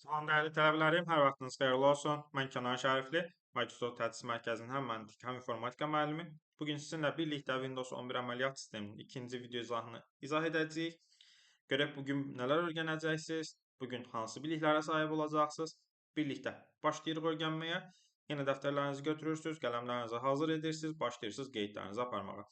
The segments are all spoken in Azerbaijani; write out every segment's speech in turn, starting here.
Salam dəyərli tələbələrim, hər vaxtınız xeyirli olsun. Mən Kənan Şərifli, Microsoft Tədris Mərkəzinin həm məntiq, həm informatika müəllimi. Bugün sizinlə birlikdə Windows 11 əməliyyat sisteminin ikinci video izahını izah edəcəyik. Görək bugün nələr öyrənəcəksiniz, bugün hansı biliklərə sahib olacaqsınız. Birlikdə başlayırıq öyrənməyə. Yenə dəftərlərinizi götürürsünüz, qələmlərinizi hazır edirsiniz, başlayırsınız qeydlərinizi aparmağa.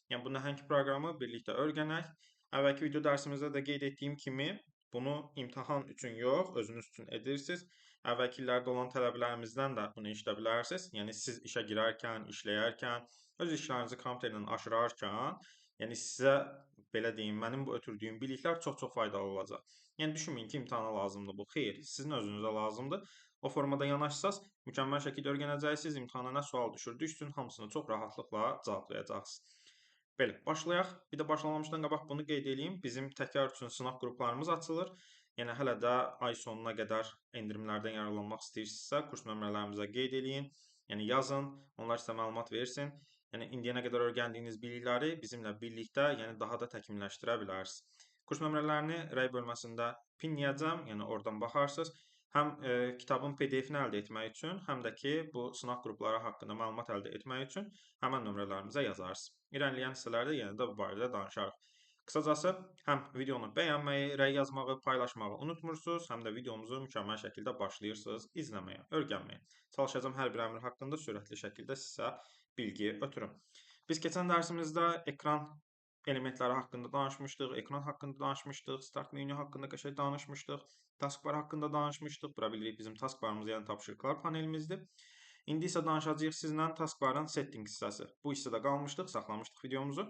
Yəni bu nəhəng proqramı birlikdə öyrənək. Əvvəlki video dərsimizdə də qeyd etdiyim kimi bunu imtahan üçün yox, özünüz üçün edirsiniz. Əvvəlki illərdə olan tələbələrimizdən də bunu işləyə bilərsiniz. Yəni siz işə girərkən, işləyərkən, öz işlərinizi kompüterlə aşırarkən, yəni sizə belə deyim, mənim bu ötürdüyüm biliklər çox-çox faydalı olacaq. Yəni düşünməyin ki, imtahana lazımdır bu. Xeyr, sizin özünüzə lazımdır. O formada yanaşsaz, mükəmməl şəkildə öyrənəcəksiniz. İmtahana nə sual düşür, düşsün, hamısını çox rahatlıqla cavablayacaqsınız. Belə, başlayaq. Bir də başlamamışdan qabaq bunu qeyd eləyim. Bizim təkrar üçün sınaq qruplarımız açılır. Yəni hələ də ay sonuna qədər endirimlərdən yararlanmaq istəyirsinizsə, kurs nömrələrimizə qeyd eləyin. Yəni yazın, onlar sizə məlumat versin. Yəni indiyənə qədər öyrəndiyiniz bilikləri bizimlə birlikdə, yəni daha da təkmilləşdirə bilərsiniz. Kurs nömrələrini rəy bölməsində pinləyəcəm, yəni oradan baxarsınız. Həm kitabın PDF-ni əldə etmək üçün, həm də ki, bu sınaq qrupları haqqında məlumat əldə etmək üçün həmən nömrələrimizə yazarsınız. İrəliləyən hissələrdə yenə də bu barədə danışarıq. Qısacası, həm videonu bəyənməyi, rəy yazmağı, paylaşmağı unutmursunuz, həm də videomuzu mükəmməl şəkildə başlayırsınız izləməyə, öyrənməyə. Çalışacağım hər bir əmr haqqında sürətli şəkildə sizə bilgi ötürüm. Biz keçən dərsimizdə ekran elementləri haqqında danışmışdıq, ekran haqqında danışmışdıq, start menü haqqında qəşəng danışmışdıq, taskbar haqqında danışmışdıq. Bura bilirik bizim taskbarımız, yəni tapşırıqlar panelimizdir. İndi isə danışacağıq sizlə taskbarın setting hissəsi. Bu hissədə qalmışdıq, saxlamışdıq videomuzu.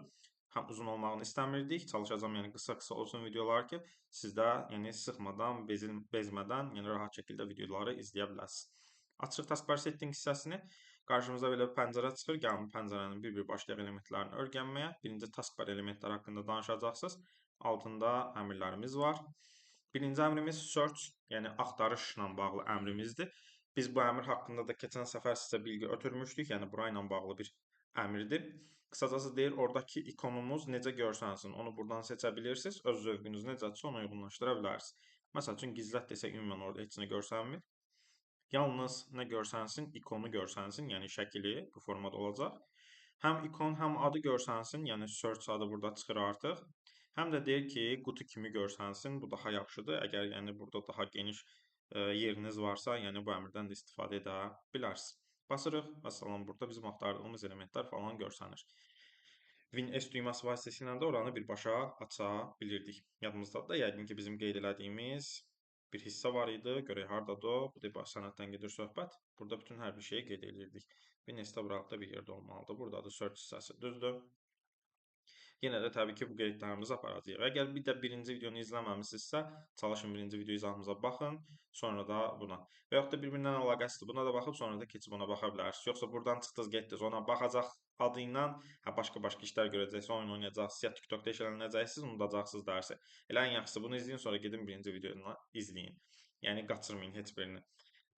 Həm uzun olmağını istəmirdik. Çalışacağım yəni qısa-qısa olsun videolar ki, siz də yəni sıxmadan, bezmədən, yəni rahat şəkildə videoları izləyə biləsiniz. Açıq taskbar setting hissəsini. Qarşımıza belə bir pəncərə çıxır. Gəlin pəncərənin bir-bir başlayaq elementlərini öyrənməyə. Birinci taskbar elementləri haqqında danışacaqsınız. Altında əmrlərimiz var. Birinci əmrimiz search, yəni axtarışla bağlı əmrimizdir. Biz bu əmr haqqında da keçən səfər sizə bilgi ötürmüşdük. Yəni burayla bağlı bir əmrdir. Qısacası deyir, oradakı ikonumuz necə görsənsin, onu buradan seçə bilirsiniz. Öz zövqünüz necədirsə onu uyğunlaşdıra bilərsiniz. Məsəl üçün gizlət desək ümumən orada heç nə görsənmir. Yalnız nə görsənsin, ikonu görsənsin, yəni şəkili bu formada olacaq. Həm ikon, həm adı görsənsin, yəni search adı burada çıxır artıq. Həm də deyir ki, qutu kimi görsənsin, bu daha yaxşıdır. Əgər yəni burada daha geniş yeriniz varsa, yəni bu əmrdən də istifadə edə bilərsiniz. Basırıq, məsələn, burada bizim axtardığımız elementlər falan görsənir. Win S düyməsi vasitəsilə də oranı birbaşa aça bilirdik. Yadımızdadır da, yəqin ki, bizim qeyd elədiyimiz bir hissə var idi. Görək hardadır o. Bu da sənəddən gedir söhbət. Burada bütün hər bir şeyi qeyd edirdik. Win S-də buralıqda bir yerdə olmalıdır. Buradadır search hissəsi, düzdür. Yenə də təbii ki, bu qeydlərimizi aparacağıq. Əgər bir də birinci videonu izləməmisinizsə, çalışın birinci video izahımıza baxın, sonra da buna. Və yaxud da bir-birindən əlaqəsidir. Buna da baxıb, sonra da keçib ona baxa bilərsiniz. Yoxsa buradan çıxdınız, getdiniz, ona baxacaq adı ilə, başqa-başqa işlər görəcəksiniz, oyun oynayacaqsınız, ya TikTokda işlənəcəksiniz, unudacaqsınız dərsi. Elə ən yaxşısı bunu izləyin, sonra gedin birinci videonu izləyin. Yəni qaçırmayın heç birini.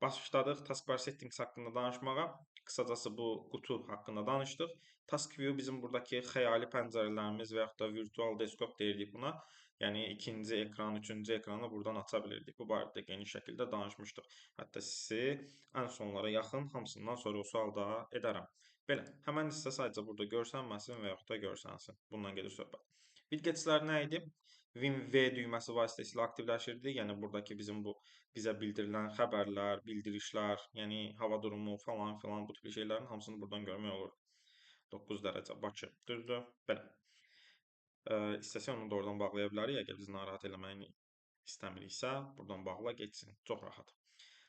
Başladıq taskbar settings haqqında danışmağa. Qısacası bu qutu haqqında danışdıq. Task view bizim buradakı xəyali pəncərələrimiz və yaxud da virtual desktop deyirdik buna. Yəni ikinci ekran, üçüncü ekranı buradan aça bilirdik. Bu barədə geniş şəkildə danışmışdıq. Hətta sizi ən sonlara yaxın hamısından sonra o sual da edərəm. Belə, həmən hissə sadəcə burada görsənməsin və yaxud da görsənsin. Bundan gedir söhbət. Widgetslər nə idi? Win V düyməsi vasitəsilə aktivləşirdi. Yəni buradakı bizim bu bizə bildirilən xəbərlər, bildirişlər, yəni hava durumu falan filan bu tipli şeylərin hamısını buradan görmək olur. 9 dərəcə Bakı, düzdür? Belə. İstəsək onu da oradan bağlaya bilərik. Əgər bizi narahat eləməyini istəmiriksə, buradan bağla getsin. Çox rahat.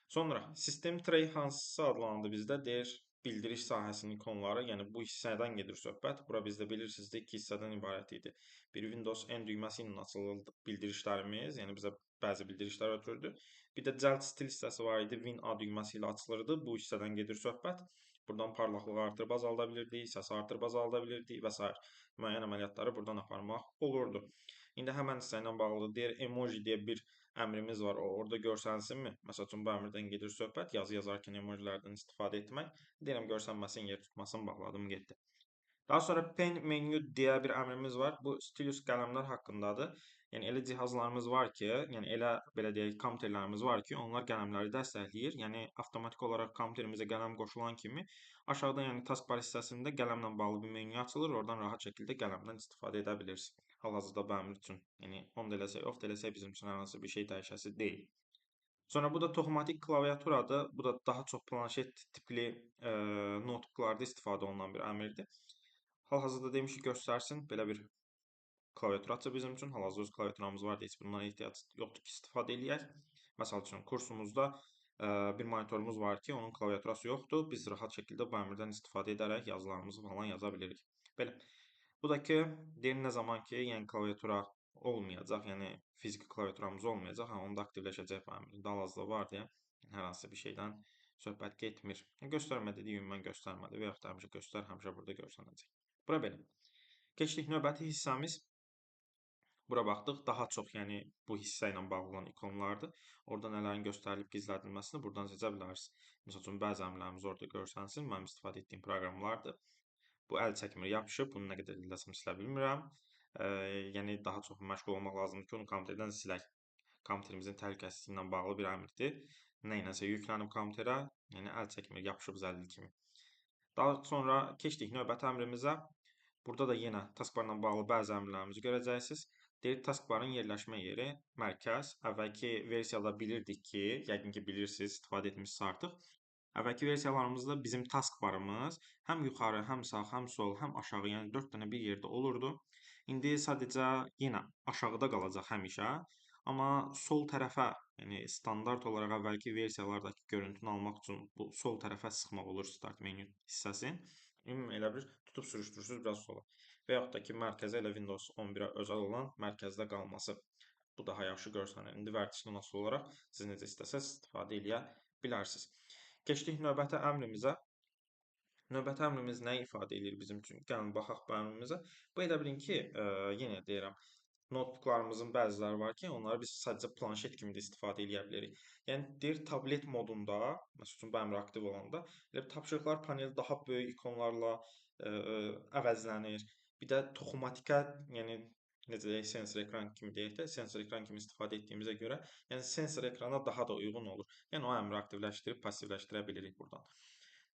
Sonra sistem tray hansısa adlandı bizdə deyir bildiriş sahəsinin ikonları, yəni bu hissədən gedir söhbət. Bura bizdə bilirsiniz də iki hissədən ibarət idi. Bir Windows N düyməsi ilə açılırdı bildirişlərimiz, yəni bizə bəzi bildirişlər ötürdü. Bir də cəld stil hissəsi var idi, Win A düyməsi ilə açılırdı. Bu hissədən gedir söhbət. Buradan parlaqlığı artırıb azalda bilirdik, səsi artırıb azalda bilirdik və s. Müəyyən əməliyyatları buradan aparmaq olurdu. İndi həmən hissə ilə bağlı deyir, emoji deyə bir əmrimiz var, o orada görsənsinmi? Məsəl üçün, bu əmrdən gedir söhbət, yazı yazarkən emojilərdən istifadə etmək. Deyirəm, görsənməsin, yer tutmasın, bağladım, getdi. Daha sonra Pen Menu deyə bir əmrimiz var. Bu stylus qələmlər haqqındadır. Yəni elə cihazlarımız var ki, yəni elə belə deyək, kompüterlərimiz var ki, onlar qələmləri dəstəkləyir. Yəni avtomatik olaraq kompüterimizə qələm qoşulan kimi aşağıda, yəni taskbar hissəsində qələmlə bağlı bir menyu açılır. Oradan rahat şəkildə qələmdən istifadə edə bilirsiniz. Hal-hazırda bu əmr üçün, yəni on da eləsək, off da eləsək bizim üçün hər hansı bir şey dəyişəsi deyil. Sonra bu da toxmatik klaviaturadır. Bu da daha çox planşet tipli notebooklarda istifadə olunan bir əmrdir. Hal-hazırda demişik göstərsin, belə bir klaviatur açır bizim üçün. Hal-hazırda öz klaviaturamız var deyə heç bundan ehtiyac yoxdur ki, istifadə eləyək. Məsəl üçün, kursumuzda bir monitorumuz var ki, onun klaviaturası yoxdur. Biz rahat şəkildə bu əmrdən istifadə edərək yazılarımızı falan yaza bilirik. Belə. Bu da ki, deyir nə zaman ki, yəni klaviatura olmayacaq, yəni fiziki klaviaturamız olmayacaq, onu da aktivləşəcək bu əmr. İndi hal-hazırda var deyə hər hansı bir şeydən söhbət getmir. Göstərmə dediyi ümumən göstərmədi və yaxud da həmişə göstər, həmişə burada görsənəcək. Bura belə. Keçdik növbəti hissəmiz. Bura baxdıq. Daha çox, yəni bu hissə ilə bağlı olan ikonlardır. Orada nələrin göstərilib gizlədilməsini buradan seçə bilərsiniz. Məsəl üçün, bəzi əmrlərimiz orada görsənsin. Mənim istifadə etdiyim proqramlardır. Bu əl çəkmir, yapışıb. Bunu nə qədər eləsəm silə bilmirəm. Yəni daha çox məşğul olmaq lazımdır ki, onu kompüterdən silək. Kompüterimizin təhlükəsizliyi ilə bağlı bir əmrdir. Nə iləsə yüklənib kompüterə, yəni əl çəkmir, yapışıb zəllil kimi. Daha sonra keçdik növbəti əmrimizə. Burada da yenə taskbarla bağlı bəzi əmrlərimizi görəcəksiniz. Deyir, taskbarın yerləşmə yeri mərkəz. Əvvəlki versiyada bilirdik ki, yəqin ki bilirsiniz, istifadə etmişsiniz artıq. Əvvəlki versiyalarımızda bizim taskbarımız həm yuxarı, həm sağ, həm sol, həm aşağı, yəni 4 dənə bir yerdə olurdu. İndi sadəcə yenə aşağıda qalacaq həmişə. Amma sol tərəfə, yəni standart olaraq əvvəlki versiyalardakı görüntünü almaq üçün bu sol tərəfə sıxmaq olur start menu hissəsini. Ümumən elə bir tutub sürüşdürürsünüz biraz sola. Və yaxud da ki, mərkəzə elə Windows 11-ə özəl olan mərkəzdə qalması. Bu daha yaxşı görsənir. İndi vərdişdən asılı olaraq siz necə istəsəz istifadə eləyə bilərsiniz. Keçdik növbəti əmrimizə. Növbəti əmrimiz nəyi ifadə eləyir bizim üçün? Gəlin baxaq bu əmrimizə. Bu elə bilin ki, yenə deyirəm, notebooklarımızın bəziləri var ki, onları biz sadəcə planşet kimi də istifadə eləyə bilərik. Yəni, deyir, tablet modunda, məsəl üçün, bu əmr aktiv olanda, elə bir tapşırıqlar paneli daha böyük ikonlarla əvəzlənir. Bir də toxumatikə, yəni, necə deyək, sensor ekran kimi deyək də, sensor ekran kimi istifadə etdiyimizə görə, yəni, sensor ekrana daha da uyğun olur. Yəni, o əmri aktivləşdirib, passivləşdirə bilirik buradan.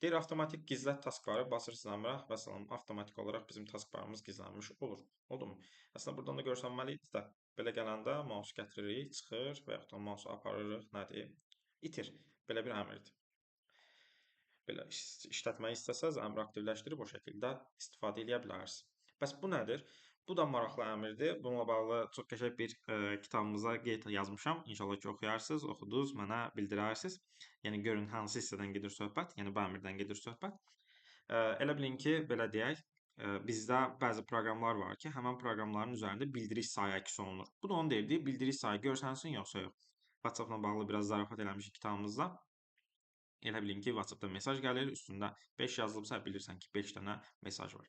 Deyir, avtomatik gizlət taskbarı, basırsınız əmrə, vəssalam, avtomatik olaraq bizim taskbarımız gizlənmiş olur. Oldu mu? Əslində, buradan da görsənməli idi də. Belə gələndə mousu gətiririk, çıxır və yaxud da mousu aparırıq, nədir? İtir. Belə bir əmrdir. Belə işlətməyi istəsəz, əmri aktivləşdirib o şəkildə istifadə eləyə bilərsiniz. Bəs bu nədir? Bu da maraqlı əmrdir. Bununla bağlı çox qəşəng bir kitabımıza qeyd yazmışam. İnşallah ki, oxuyarsınız, oxudunuz, mənə bildirərsiniz. Yəni, görün hansı hissədən gedir söhbət, yəni bu əmrdən gedir söhbət. Elə bilin ki, belə deyək, bizdə bəzi proqramlar var ki, həmən proqramların üzərində bildiriş sayı əks olunur. Bu da onu deyirdi, bildiriş sayı görsənsin yoxsa yox. WhatsApp-la bağlı biraz zarafat eləmişik kitabımızda. Elə bilin ki, WhatsApp-da mesaj gəlir, üstündə 5 yazılıbsa, bilirsən ki, 5 dənə mesaj var.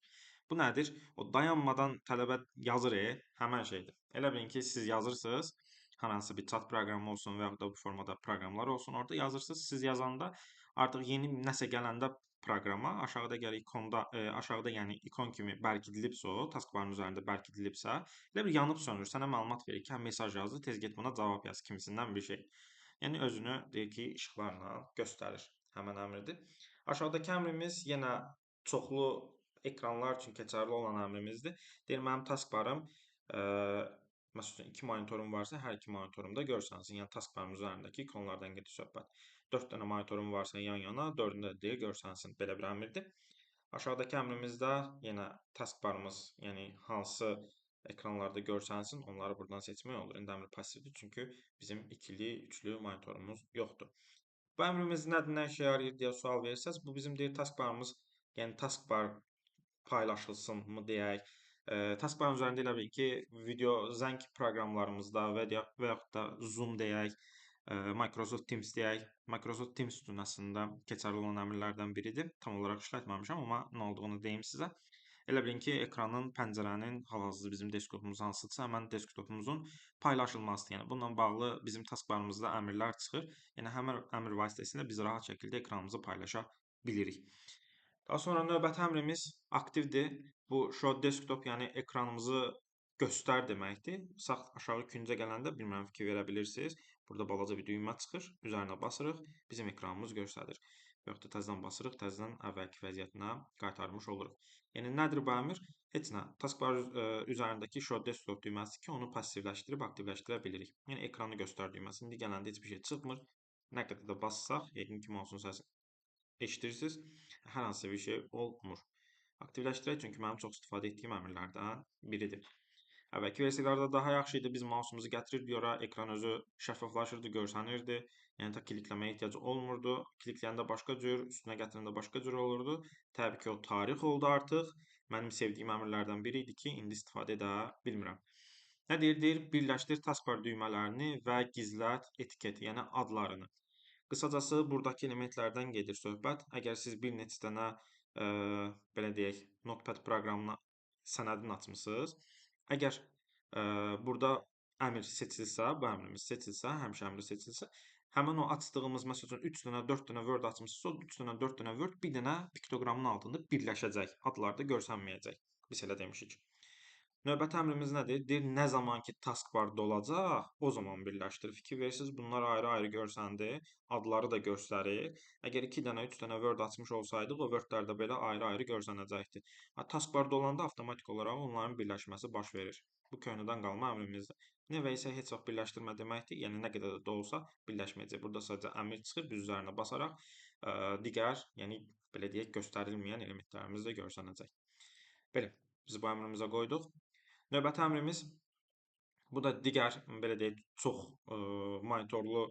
Bu nədir? O dayanmadan tələbə yazır, həmən şeydir. Elə bilin ki, siz yazırsınız, hər hansı bir chat proqramı olsun və yaxud da bu formada proqramlar olsun, orada yazırsınız. Siz yazanda artıq yeni nəsə gələndə proqrama aşağıda gəlir ikonda, aşağıda yəni ikon kimi bərkidilibsə o, taskbarın üzərində bərkidilibsə, elə bir yanıb sönür, sənə məlumat verir ki, hə, mesaj yazdı, tez get buna cavab yaz kimisindən bir şey. Yəni özünü deyir ki, işıqlarla göstərir. Həmən əmridir. Aşağıdakı əmrimiz yenə çoxlu ekranlar üçün keçərli olan əmrimizdir. Deyir, mənim taskbarım, məsəl üçün 2 monitorum varsa, hər 2 monitorumda görsənsin. Yəni taskbarım üzərindəki ikonlardan gedir söhbət. 4 dənə monitorum varsa yan-yana, 4-ündə də deyir, görsənsin. Belə bir əmrdir. Aşağıdakı əmrimizdə yenə taskbarımız, yəni hansı ekranlarda görsənsin, onları buradan seçmək olur. İndi əmr passivdir, çünki bizim ikili, üçlü monitorumuz yoxdur. Bu əmrimiz nədir, nə işə yarayır deyə sual verirsəz, bu bizim deyir taskbarımız, yəni taskbar paylaşılsın mı deyək. Taskbarın üzərində elə bil ki, video zəng proqramlarımızda və yaxud da Zoom deyək, Microsoft Teams deyək. Microsoft Teams üçün əslində keçərli olan əmrlərdən biridir. Tam olaraq işlətməmişəm, amma nə olduğunu deyim sizə. Elə bilin ki, ekranın, pəncərənin, hal-hazırda bizim desktopumuz hansıdırsa, həmən desktopumuzun paylaşılmasıdır. Yəni, bununla bağlı bizim taskbarımızda əmrlər çıxır. Yəni, həmən əmr vasitəsilə biz rahat şəkildə ekranımızı paylaşa bilirik. Daha sonra növbəti əmrimiz aktivdir. Bu Show Desktop, yəni ekranımızı göstər deməkdir. Sağ aşağı küncə gələndə bilmirəm fikir verə bilirsiniz. Burada balaca bir düymə çıxır. Üzərinə basırıq. Bizim ekranımız göstərir. Və yaxud da təzədən basırıq, təzədən əvvəlki vəziyyətinə qaytarmış oluruq. Yəni nədir bu əmr? Heç nə. Taskbar üzərindəki Show Desktop düyməsi ki, onu passivləşdirib aktivləşdirə bilirik. Yəni ekranı göstər düyməsi. İndi gələndə heç bir şey çıxmır. Nə qədər də bassaq, yəqin ki, mousun səsini eşidirsiniz. Hər hansı bir şey olmur. Aktivləşdirək, çünki mənim çox istifadə etdiyim əmrlərdən biridir. Əvvəlki versiyalarda daha yaxşı idi. Biz mouse'umuzu gətirirdik ora, ekran özü şəffaflaşırdı, görsənirdi. Yəni ta klikləməyə ehtiyacı olmurdu. Klikləyəndə başqa cür, üstünə gətirəndə başqa cür olurdu. Təbii ki, o tarix oldu artıq. Mənim sevdiyim əmrlərdən biri idi ki, indi istifadə edə bilmirəm. Nə deyir? Deyir, birləşdir taskbar düymələrini və gizlət etiketi, yəni adlarını. Qısacası, buradakı elementlərdən gedir söhbət. Əgər siz bir neçə dənə, belə deyək, Notepad proqramına sənədini açmısınız, əgər burada əmr seçilsə, bu əmrimiz seçilsə, həmişə əmri seçilsə, həmin o açdığımız, məsəl üçün 3 dənə, 4 dənə Word açmışsınız, o 3 dənə, 4 dənə Word bir dənə piktoqramın altında birləşəcək, adlar da görsənməyəcək. Biz elə demişik. Növbəti əmrimiz nədir? Deyir, nə zaman ki taskbar dolacaq, o zaman birləşdir. Fikir verirsiniz, bunlar ayrı-ayrı görsəndi, adları da göstərir. Əgər 2 dənə, 3 dənə Word açmış olsaydıq, o Word-lər də belə ayrı-ayrı görsənəcəkdi. Taskbar dolanda avtomatik olaraq onların birləşməsi baş verir. Bu köhnədən qalma əmrimizdir. Never isə heç vaxt birləşdirmə deməkdir. Yəni, nə qədər də olsa birləşməyəcək. Burada sadəcə əmr çıxır, biz üzərinə basaraq digər, yəni belə deyək, göstərilməyən elementlərimiz də görsənəcək. Belə, biz bu əmrimizə qoyduq. Növbəti əmrimiz, bu da digər, belə deyək, çox monitorlu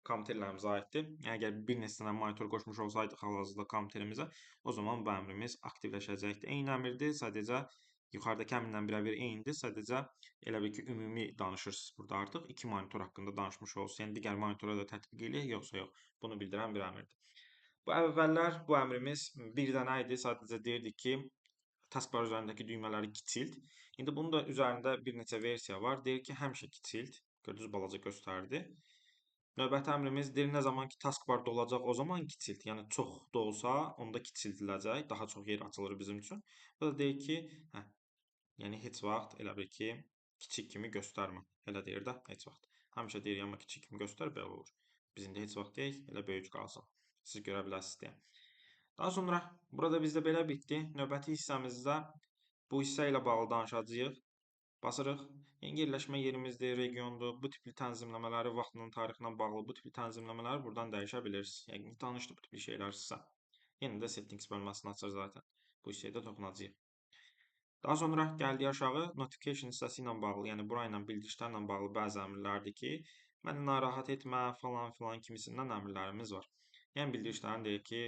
kompüterlərimizə aiddir. Yəni, əgər bir neçə dənə monitor qoşmuş olsaydıq hal-hazırda kompüterimizə, o zaman bu əmrimiz aktivləşəcəkdir. Eyni əmrdir, sadəcə yuxarıdakı əmrlə birəbir eynidir, sadəcə elə bil ki, ümumi danışırsınız burada artıq. 2 monitor haqqında danışmış olsun, yəni digər monitora da tətbiq eləyək, yoxsa yox, bunu bildirən bir əmrdir. Bu əvvəllər bu əmrimiz bir dənə idi, sadəcə deyirdik ki, taskbar üzərindəki düymələri kiçilt. İndi bunun da üzərində bir neçə versiya var. Deyir ki, həmişə kiçilt. Gördünüz, balaca göstərdi. Növbəti əmrimiz deyir, nə zaman ki taskbar dolacaq, o zaman kiçilt. Yəni, çox da olsa, onda kiçildiləcək. Daha çox yer açılır bizim üçün. Bu da deyir ki, yəni heç vaxt elə bil ki, kiçik kimi göstərmə. Elə deyir də, heç vaxt. Həmişə deyir, amma kiçik kimi göstər, belə olur. Biz indi heç vaxt deyək, elə böyük qalsın. Siz görə bilərsiniz deyə. Daha sonra burada bizdə belə bitdi. Növbəti hissəmizdə bu hissə ilə bağlı danışacağıq. Basırıq. Yəni, yerləşmə yerimizdir, regiondur. Bu tipli tənzimləmələri, vaxtla, tarixlə bağlı bu tipli tənzimləmələri buradan dəyişə bilirsiniz. Yəqin ki, danışdı bu tipli şeylər sizə. Yenə də settings bölməsini açır zaten. Bu hissəyə də toxunacağıq. Daha sonra gəldik aşağı notification hissəsi ilə bağlı, yəni bura ilə bildirişlərlə bağlı bəzi əmrlərdir ki, məni narahat etmə falan filan kimisindən əmrlərimiz var. Yəni bildirişlərin deyir ki,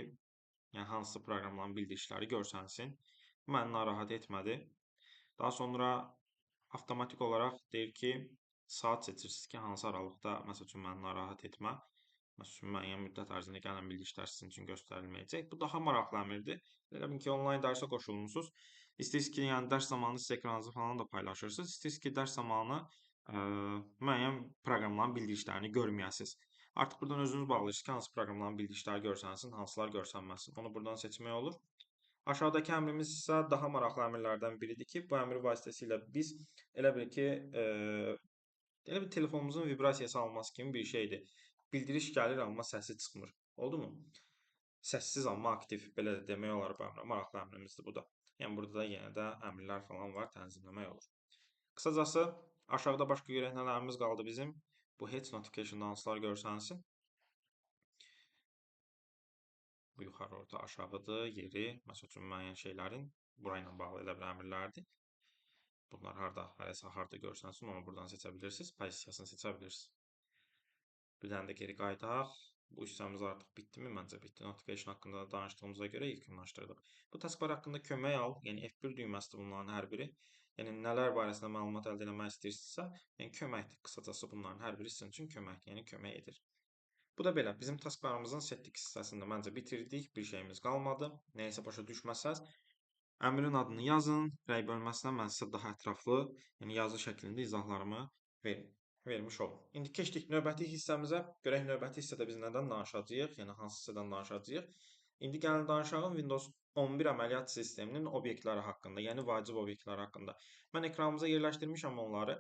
yəni hansı proqramların bildirişləri görsənsin. Məni narahat etmədi. Daha sonra avtomatik olaraq deyir ki, saat seçirsiniz ki, hansı aralıqda, məsəl üçün, məni narahat etmə. Məsəl üçün, müəyyən müddət ərzində gələn bildirişlər sizin üçün göstərilməyəcək. Bu daha maraqlı əmrdir. Elə bil ki, onlayn dərsə qoşulmuşsunuz. İstəyirsiniz ki, yəni dərs zamanı siz ekranınızı falan da paylaşırsınız. İstəyirsiniz ki, dərs zamanı müəyyən proqramların bildirişlərini görməyəsiniz. Artıq buradan özünüz bağlayırsınız ki, hansı proqramların bildirişləri görsənsin, hansılar görsənməsin. Onu buradan seçmək olur. Aşağıdakı əmrimiz isə daha maraqlı əmrlərdən biridir ki, bu əmr vasitəsilə biz elə bil ki, elə bir telefonumuzun vibrasiyası alması kimi bir şeydir. Bildiriş gəlir, amma səsi çıxmır. Oldu mu? Səssiz, amma aktiv, belə də demək olar bu əmrə. Maraqlı əmrimizdir bu da. Yəni, burada da yenə də əmrlər falan var, tənzimləmək olur. Qısacası, aşağıda başqa görək nələrimiz qaldı bizim. Bu heç notification hansılar görsənsin. Bu yuxarı, orta, aşağıdır, yeri, məsəl üçün müəyyən şeylərin burayla bağlı elə bir əmrlərdir. Bunlar harda, hərəsə harda görsənsin, onu buradan seçə bilirsiniz, pozisiyasını seçə bilirsiniz. Bir dənə də geri qayıdaq. Bu hissəmiz artıq bitdimi? Məncə bitdi. Notification haqqında da danışdığımıza görə yekunlaşdırdıq. Bu taskbar haqqında kömək al, yəni F1 düyməsidir bunların hər biri. Yəni, nələr barəsində məlumat əldə eləmək istəyirsinizsə, yəni köməkdir. Qısacası bunların hər biri sizin üçün köməkdir, yəni kömək edir. Bu da belə. Bizim taskbarımızın settings hissəsində məncə bitirdik. Bir şeyimiz qalmadı. Nəyisə başa düşməsəz, əmrin adını yazın. Rəy bölməsinə mən sizə daha ətraflı, yəni yazı şəklində izahlarımı vermiş olum. İndi keçdik növbəti hissəmizə. Görək növbəti hissədə biz nədən danışacağıq, yəni hansı hissədən danışacağıq. İndi gəlin danışalım Windows 11 əməliyyat sisteminin obyektləri haqqında, yəni vacib obyektləri haqqında. Mən ekranımıza yerləşdirmişəm onları.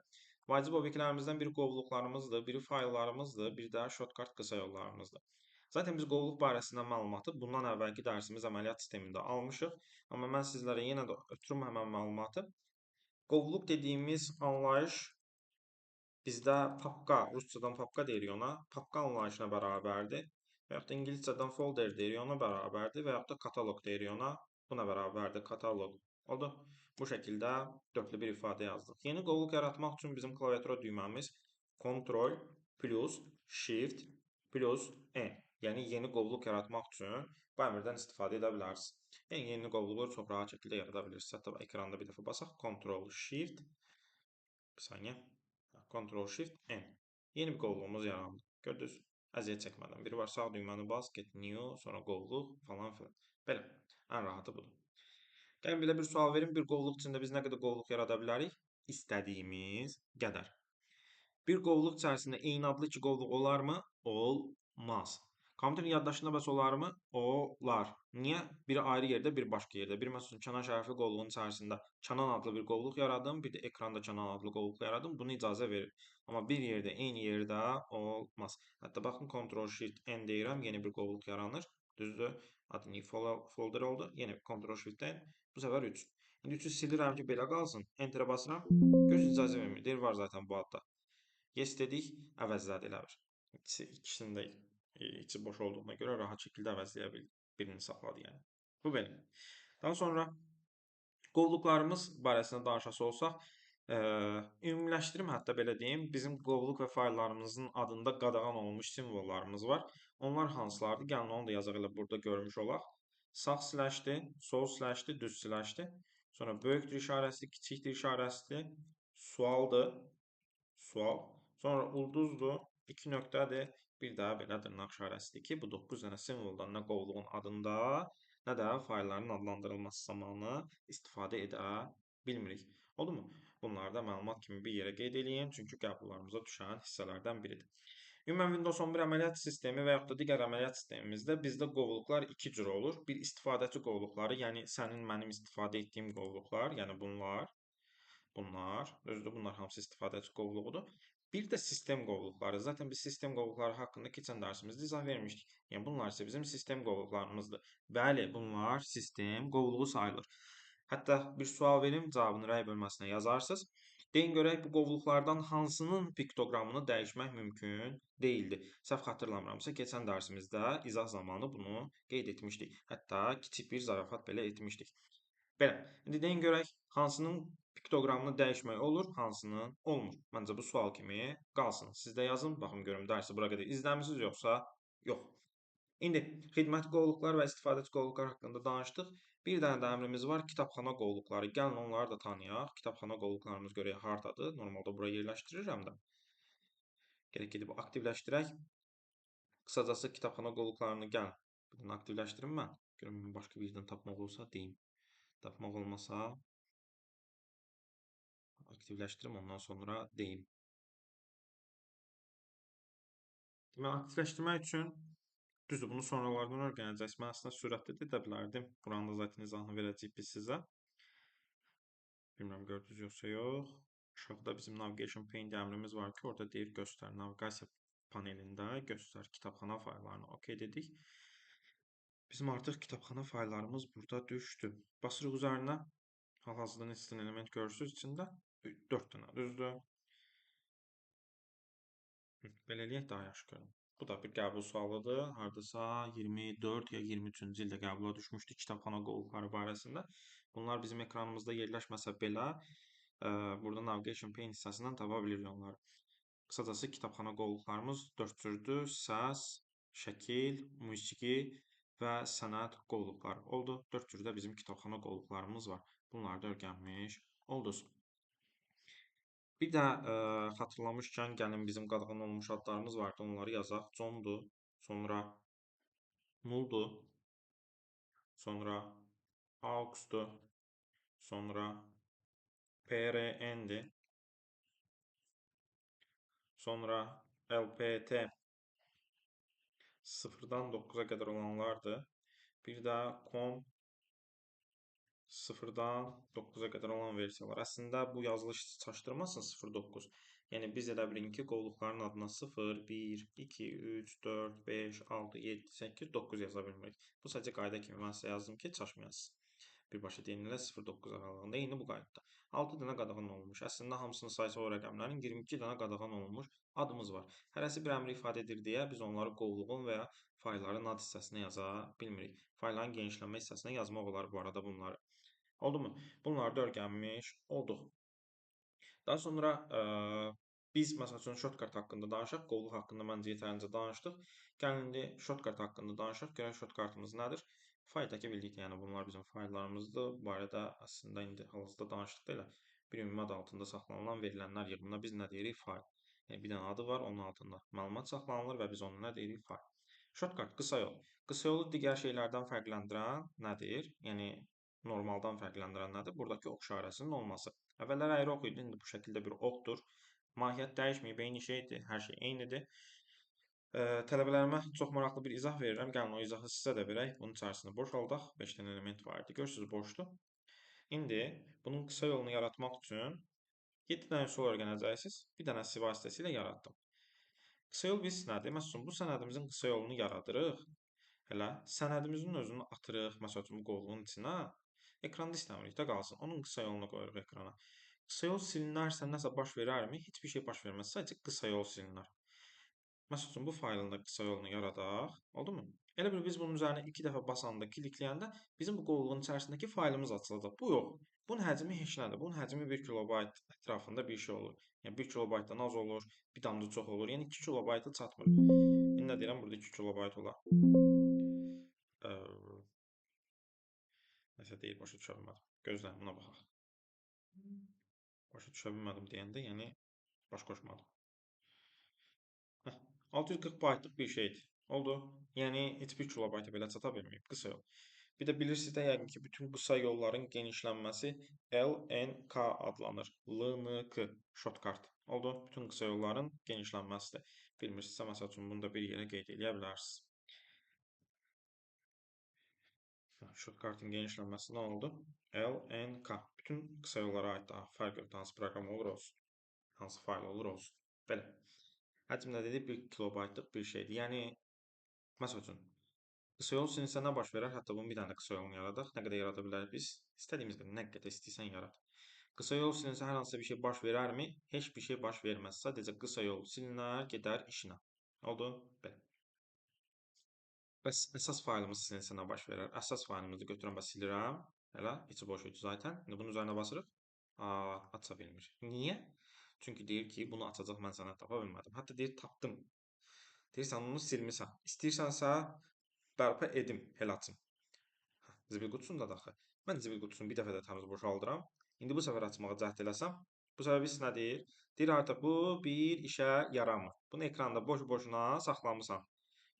Vacib obyektlərimizdən biri qovluqlarımızdır, biri fayllarımızdır, bir də shortcut qısa yollarımızdır. Zaten biz qovluq barəsində məlumatı bundan əvvəlki dərsimiz əməliyyat sistemində almışıq. Amma mən sizlərə yenə də ötürüm həmən məlumatı. Qovluq dediyimiz anlayış bizdə papka, ruscadan papka deyirik ona, papka anlayışına bərabərdir. Və yaxud da ingiliscədən folder deyirik ona bərabərdir və yaxud da katalog deyirik ona, buna bərabərdir, katalog. Oldu. Bu şəkildə dörtlü bir ifadə yazdıq. Yeni qovluq yaratmaq üçün bizim klaviatura düyməmiz Ctrl plus Shift plus N. Yəni yeni qovluq yaratmaq üçün bu əmrdən istifadə edə bilərsiniz. Yəni yeni qovluqları çox rahat şəkildə yarada bilirsiniz. Hətta ekranda bir dəfə basaq. Ctrl Shift bir saniyə. Ctrl Shift N. Yeni bir qovluğumuz yarandı. Gördünüz? Əziyyət çəkmədən. Biri var sağ düyməni bas, get new, sonra qovluq falan filan. Belə. Ən rahatı budur. Gəlin belə bir sual verim. Bir qovluq içində biz nə qədər qovluq yarada bilərik? İstədiyimiz qədər. Bir qovluq içərisində eyni adlı iki qovluq olarmı? Olmaz. Kompüterin yaddaşında bəs olarmı? Olar. Niyə? Biri ayrı yerdə, biri başqa yerdə. Bir məsələn, Kənan Şərifli qovluğun içərisində Kənan adlı bir qovluq yaradım, bir də ekranda Kənan adlı qovluq yaradım. Bunu icazə verir. Amma bir yerdə, eyni yerdə olmaz. Hətta baxın, Ctrl Shift N deyirəm, yeni bir qovluq yaranır. Düzdür? Adı new folder oldu. Yeni Ctrl Shift N. Bu səfər 3. İndi 3-ü silirəm ki, belə qalsın. Enter'ə basıram. Görürsünüz, icazə vermir. Deyir, var zaten bu adda. Yes dedik, əvəzlədi elə bir. İkisini də içi boş olduğuna görə rahat şəkildə əvəzləyə bildi. Birini saxladı yəni. Bu belə. Daha sonra qovluqlarımız barəsində danışası olsaq, ümumiləşdirim, hətta belə deyim, bizim qovluq və fayllarımızın adında qadağan olunmuş simvollarımız var. Onlar hansılardır? Gəlin onu da yazaq elə burada görmüş olaq. Sağ slashdir, sol slashdir, düz slashdir. Sonra böyükdür işarəsi, kiçikdir işarəsidir, sualdır, sual. Sonra ulduzdur, 2 nöqtədir. Bir daha belə dırnaq işarəsidir ki, bu 9 dənə simvoldan nə qovluğun adında, nə də faylların adlandırılması zamanı istifadə edə bilmirik. Oldu mu? Bunları da məlumat kimi bir yerə qeyd eləyin, çünki qəbullarımıza düşən hissələrdən biridir. Ümumən Windows 11 əməliyyat sistemi və yaxud da digər əməliyyat sistemimizdə bizdə qovluqlar iki cür olur. Bir istifadəçi qovluqları, yəni sənin, mənim istifadə etdiyim qovluqlar, yəni bunlar, düzdür, bunlar hamısı istifadəçi qovluğudur. Bir də sistem qovluqları. Zaten biz sistem qovluqları haqqında keçən dərsimizdə izah vermişdik. Yəni bunlar isə bizim sistem qovluqlarımızdır. Bəli, bunlar sistem qovluğu sayılır. Hətta bir sual verim, cavabını rəy bölməsinə yazarsınız. Deyin görək bu qovluqlardan hansının piktoqramını dəyişmək mümkün deyildi. Səhv xatırlamıramsa, keçən dərsimizdə izah zamanı bunu qeyd etmişdik. Hətta kiçik bir zarafat belə etmişdik. Belə, indi deyin görək hansının piktoqramını dəyişmək olur, hansının olmur. Məncə bu sual kimi qalsın. Siz də yazın, baxın görüm dərsi bura qədər izləmisiniz yoxsa yox. İndi xidməti qovluqlar və istifadəçi qovluqlar haqqında danışdıq. Bir dənə də əmrimiz var, kitabxana qovluqları. Gəlin onları da tanıyaq. Kitabxana qovluqlarımız görək hardadır. Normalda bura yerləşdirirəm də. Gerək gedib aktivləşdirək. Qısacası kitabxana qovluqlarını gəlin. Bir dənə aktivləşdirim mən. Görüm başqa bir yerdən tapmaq olsa deyim. Tapmaq olmasa aktivləşdirim, ondan sonra deyim. Demək, aktivləşdirmək üçün, düzdür, bunu sonralardan öyrənəcəksiniz. Mən əslində sürətli də edə bilərdim. Buranın da zaten izahını verəcəyik biz sizə. Bilmirəm, gördünüz yoxsa yox. Aşağıda bizim Navigation Pane əmrimiz var ki, orada deyir göstər naviqasiya panelində göstər kitabxana fayllarını. OK dedik. Bizim artıq kitabxana fayllarımız burada düşdü. Basırıq üzərinə. Hal-hazırda neçə dənə element görürsünüz içində? 4 dənə, düzdür. Belə eləyək, daha yaxşı görün. Bu da bir qəbul sualıdır. Hardasa 24 ya 23-cü ildə qəbula düşmüşdü kitabxana qovluqları barəsində. Bunlar bizim ekranımızda yerləşməsə belə, burada Navigation Pane hissəsindən tapa bilirik onları. Qısacası kitabxana qovluqlarımız 4 cürdür. Səs, şəkil, musiqi və sənət qovluqları oldu. 4 cürdə bizim kitabxana qovluqlarımız var. Bunları da öyrənmiş oldunuz. Bir də xatırlamışkən, gəlin bizim qadağan olunmuş adlarımız vardı, onları yazaq. John'dur, sonra Null'dur, sonra AUX'dur, sonra PRN'dir, sonra LPT 0-dan 9-a qədər olanlardır. Bir də com 0-dan 9-a qədər olan versiyalar. Əslində bu yazılış çaşdırmasın 0-9. Yəni biz elə bilin ki, qovluqların adına 0, 1, 2, 3, 4, 5, 6, 7, 8, 9 yaza bilmirik. Bu sadəcə qayda kimi mən sizə yazdım ki, çaşmayasınız. Birbaşa deyin elə 0-9 aralığında eyni bu qaydada. 6 dənə qadağan olunmuş. Əslində hamısının sayısı o rəqəmlərin 22 dənə qadağan olunmuş adımız var. Hərəsi bir əmri ifadə edir deyə biz onları qovluğun və ya faylların ad hissəsinə yaza bilmirik. Faylların genişlənmə hissəsinə yazmaq olar bu arada bunları. Oldu mu? Bunları da öyrənmiş olduq. Daha sonra biz məsəl üçün shortcut haqqında danışaq. Qovluq haqqında məncə yetərincə danışdıq. Gəlin indi shortcut haqqında danışaq. Görək shortcutımız nədir? Fayldakı bildikdə, yəni bunlar bizim fayllarımızdır. Bu barədə əslində indi hal-hazırda danışdıq da elə. Bir ümumi ad altında saxlanılan verilənlər yığımına biz nə deyirik? Fayl. Yəni bir dənə adı var, onun altında məlumat saxlanılır və biz onu nə deyirik? Fayl. Shortcut, qısa yol. Qısa yolu digər şeylərdən fərqləndirən nədir? Yəni normaldan fərqləndirən nədir? Buradakı ox işarəsinin olması. Əvvəllər əyri ox idi, indi bu şəkildə bir oxdur. Mahiyyət dəyişməyib, eyni şeydir, hər şey eynidir. Tələbələrimə çox maraqlı bir izah verirəm. Gəlin o izahı sizə də verək. Bunun içərisini boşaldaq. 5 dənə element var idi. Görürsünüz, boşdur. İndi bunun qısa yolunu yaratmaq üçün 7 dənə üsul öyrənəcəksiniz. Bir dənə si vasitəsilə yaratdım. Qısa yol biz nədir? Məsəl üçün, bu sənədimizin qısa yolunu yaradırıq. Hələ sənədimizin özünü atırıq, məsəl üçün, bu qovluğun içinə. Ekranda istəmirik də qalsın. Onun qısa yolunu qoyuruq ekrana. Qısa yol silinərsə nəsə baş verərmi? Heç bir şey baş verməz. Sadəcə qısa yol silinər. Məsəl üçün, bu faylın da qısa yolunu yaradaq. Oldu mu? Elə bil biz bunun üzərinə 2 dəfə basanda, klikləyəndə bizim bu qovluğun içərisindəki faylımız açılacaq. Bu yox. Bunun həcmi heç nədir. Bunun həcmi 1 kilobayt ətrafında bir şey olur. Yəni 1 kilobaytdan az olur, bir damcı çox olur. Yəni 2 kilobayta çatmır. İndi nə deyirəm? Burada 2 kilobayt olar. Nəsə deyir, başa düşə bilmədim. Gözləyin, buna baxaq. Başa düşə bilmədim deyəndə, yəni baş qoşmadım. 640 baytlıq bir şeydir. Oldu. Yəni heç bir kilobayta belə çata bilməyib. Qısa yol. Bir də bilirsiniz də yəqin ki, bütün qısa yolların genişlənməsi LNK adlanır. LNK, shortcut. Oldu. Bütün qısa yolların genişlənməsidir. Bilmirsinizsə, məsəl üçün, bunu da bir yerə qeyd eləyə bilərsiniz. Shortcut'ın genişlənməsi nə oldu? LNK. Bütün qısa yollara aid daha fərq yoxdur. Hansı proqram olur olsun. Hansı fayl olur olsun. Belə. Həcm nə dedi? 1 kilobaytlıq bir şeydir. Yəni, məsəl üçün, qısa yol silinsə nə baş verər? Hətta bunun bir dənə də qısa yolunu yaradaq. Nə qədər yarada bilərik biz? İstədiyimiz qədər, nə qədər istəyirsən yarat. Qısa yol silinsə hər hansısa bir şey baş verərmi? Heç bir şey baş verməz. Sadəcə qısa yol silinər, gedər işinə. Oldu? Belə. Bəs əsas faylımız silinsə nə baş verər? Əsas faylımızı götürəm və silirəm. Elə, içi boş idi zaten. İndi bunun üzərinə basırıq. Aça bilmir. Niyə? Çünki deyir ki, bunu açacaq mən sənə tapa bilmədim. Hətta deyir, tapdım. Deyir, sən onu silmisən. İstəyirsənsə, bərpa edim, elə açım. Zibil qutusunda da axı. Mən zibil qutusunu bir dəfə də təmiz boşaldıram. İndi bu səfər açmağa cəhd eləsəm, bu səfər biz nə deyir? Deyir, artıq bu bir işə yaramır. Bunu ekranda boş-boşuna saxlamısan.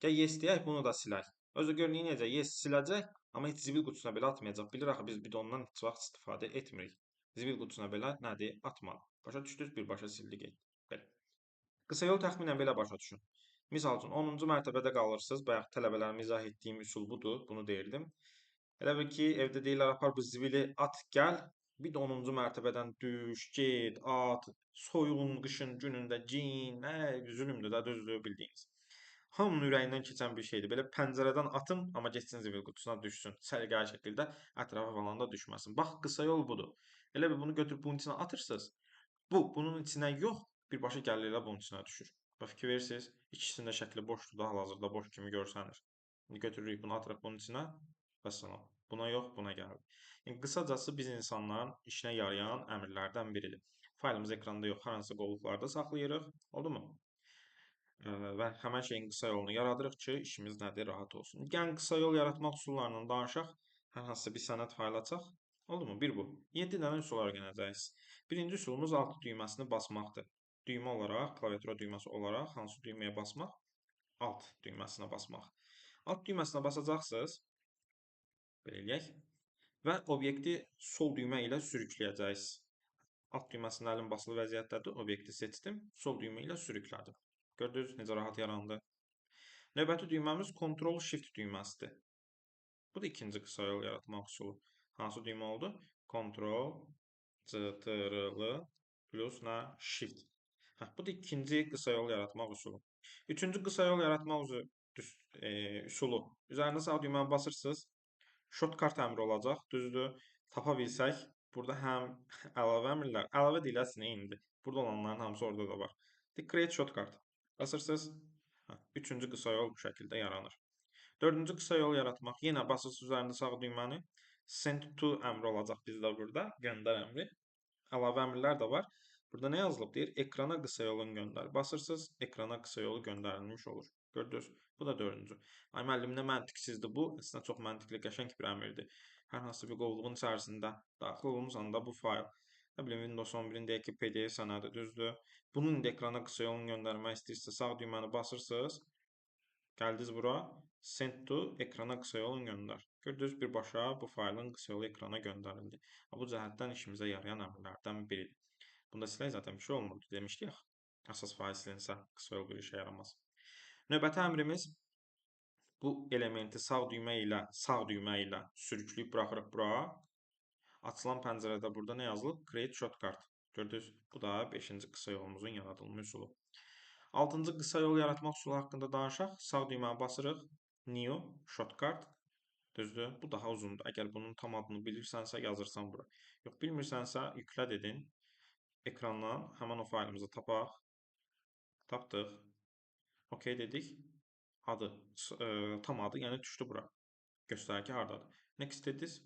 Gəl, yes deyək, bunu da silək. Özü gör, nə edəcək? Yes siləcək, amma heç zibil qutusuna belə atmayacaq. Bilir axı, biz bidondan heç vaxt istifadə etmirik. Zibil qutusuna belə nədir? Atmadı. Başa düşdünüz, birbaşa sildi getdi. Belə. Qısa yol təxminən belə başa düşün. Misal üçün, 10-cu mərtəbədə qalırsınız. Bayaq tələbələrimə izah etdiyim üsul budur. Bunu deyirdim. Elə bil ki, evdə deyirlər, apar bu zibili at, gəl. Bir də 10-cu mərtəbədən düş, get, at, soyun, qışın günündə, giyin, nə zülümdür də, düzdür bildiyiniz. Hamının ürəyindən keçən bir şeydir. Belə pəncərədən atım, amma getsin zibil qutusuna düşsün. Səliqəli şəkildə ətrafa falan da düşməsin. Bax, qısa yol budur. Elə bil bunu götürüb bunun içinə atırsınız. Bu, bunun içinə yox, birbaşa gəlir elə bunun içinə düşür. Bax, fikir verirsiniz, ikisinin də şəkli boşdur da, hal-hazırda boş kimi görsənir. İndi götürürük bunu, atırıq bunun içinə, vəssalam. Buna yox, buna gəldi. Yəni, qısacası biz insanların işinə yarayan əmrlərdən biridir. Faylımız ekranda yox, hər hansı qovluqlarda saxlayırıq. Oldu mu? Və həmən şeyin qısa yolunu yaradırıq ki, işimiz nədir, rahat olsun. Gəlin, qısa yol yaratmaq üsullarından danışaq. Hər hansısa bir sənəd faylı açaq. Oldu mu? Bir bu. 7 dənə üsul öyrənəcəksiniz. Birinci üsulumuz alt düyməsini basmaqdır. Düymə olaraq, klaviatura düyməsi olaraq hansı düyməyə basmaq? Alt düyməsinə basmaq. Alt düyməsinə basacaqsınız. Belə eləyək. Və obyekti sol düymə ilə sürükləyəcəksiniz. Alt düyməsinin əlim basılı vəziyyətdədir. Obyekti seçdim. Sol düymə ilə sürüklədim. Gördünüz, necə rahat yarandı. Növbəti düyməmiz Ctrl-Shift düyməsidir. Bu da ikinci qısa yol yaratmaq üsulu. Hansı düymə oldu? Ctrl, CTRL plus nə? Shift. Hə, bu da ikinci qısa yol yaratmaq üsulu. Üçüncü qısa yol yaratmaq üsulu. Üzərində sağ düyməni basırsınız. Shortcut əmri olacaq, düzdür. Tapa bilsək, burada həm əlavə əmrlər, əlavə deyil əslində eynidir. Burada olanların hamısı orada da var. Create shortcut. Basırsınız. Hə, üçüncü qısa yol bu şəkildə yaranır. Dördüncü qısa yol yaratmaq. Yenə basırsınız üzərində sağ düyməni. Send to əmri olacaq bizdə burada. Göndər əmri. Əlavə əmrlər də var. Burada nə yazılıb? Deyir, ekrana qısa yolun göndər. Basırsınız, ekrana qısa yolu göndərilmiş olur. Gördünüz? Bu da dördüncü. Ay müəllim, nə məntiqsizdir bu? Əslində çox məntiqli, qəşəng bir əmrdir. Hər hansı bir qovluğun içərisində daxil olmusan da bu fayl. Nə bilim, Windows 11-in deyək ki, PDF sənədi, düzdür. Bunun indi ekrana qısa yolunu göndərmək istəyirsə, sağ düyməni basırsınız. Gəldiniz bura. Send to ekrana qısa yolunu göndər. Gördünüz, birbaşa bu faylın qısa yolu ekrana göndərildi. Bu cəhətdən işimizə yarayan əmrlərdən biridir. Bunda silək zaten bir şey olmurdu demişdik axı. Əsas fayl silinsə qısa yol bir işə yaramaz. Növbəti əmrimiz bu elementi sağ düymə ilə sürükləyib buraxırıq bura. Açılan pəncərədə burada nə yazılıb? Create shortcut. Gördünüz, bu da 5-ci qısa yolumuzun yaradılma üsulu. 6-cı qısa yol yaratmaq üsulu haqqında danışaq. Sağ düyməni basırıq. New shortcut. Düzdür? Bu daha uzundur. Əgər bunun tam adını bilirsənsə yazırsan bura. Yox, bilmirsənsə yüklə dedin. Ekrandan həmin o faylımızı tapaq. Tapdıq. OK dedik. Adı, tam adı, yəni düşdü bura. Göstərir ki, hardadır. Next dediniz.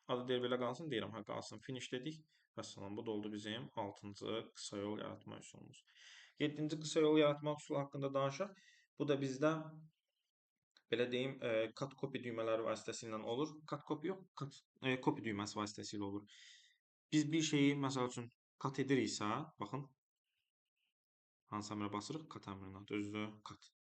Adı deyir, belə qalsın, deyirəm, hə, qalsın. Finish dedik. Vəssalam, bu da oldu bizim 6-cı qısa yol yaratma üsulumuz. 7-ci qısa yol yaratmaq üsulu haqqında danışaq. Bu da bizdə, belə deyim, cut copy düymələri vasitəsilə olur. Cut copy yox, cut copy düyməsi vasitəsilə olur. Biz bir şeyi, məsəl üçün, cut ediriksə, baxın, hansı əmrə basırıq? Cut əmrinə, düzdür, cut.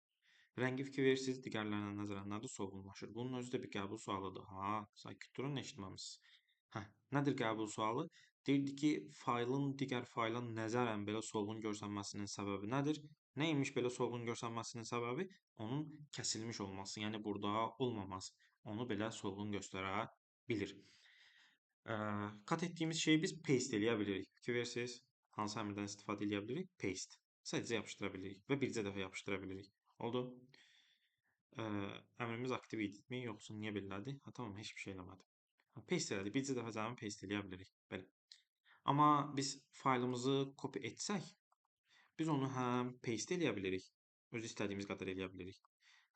Rəngi fikir verirsiniz, digərlərinə nəzərən nədir? Solğunlaşır. Bunun özü də bir qəbul sualıdır. Ha, sakit durun, eşitməmişsiniz. Hə, nədir qəbul sualı? Deyirdi ki, faylın digər fayla nəzərən belə solğun görsənməsinin səbəbi nədir? Nə imiş belə solğun görsənməsinin səbəbi? Onun kəsilmiş olması, yəni burada olmaması. Onu belə solğun göstərə bilir. Cut etdiyimiz şeyi biz paste eləyə bilirik. Fikir verirsiniz, hansı əmrdən istifadə eləyə bilirik? Paste. Sadəcə yapışdıra bilirik və bircə dəfə yapışdıra bilirik. Oldu. Əmrimiz aktiv idimi, yoxsa niyə belədir? Ha, tamam, heç bir şey eləmədi. Ha, paste elədi. Bircə dəfə cəmi paste eləyə bilirik. Belə. Amma biz faylımızı copy etsək, biz onu həm paste eləyə bilirik, öz istədiyimiz qədər eləyə bilirik.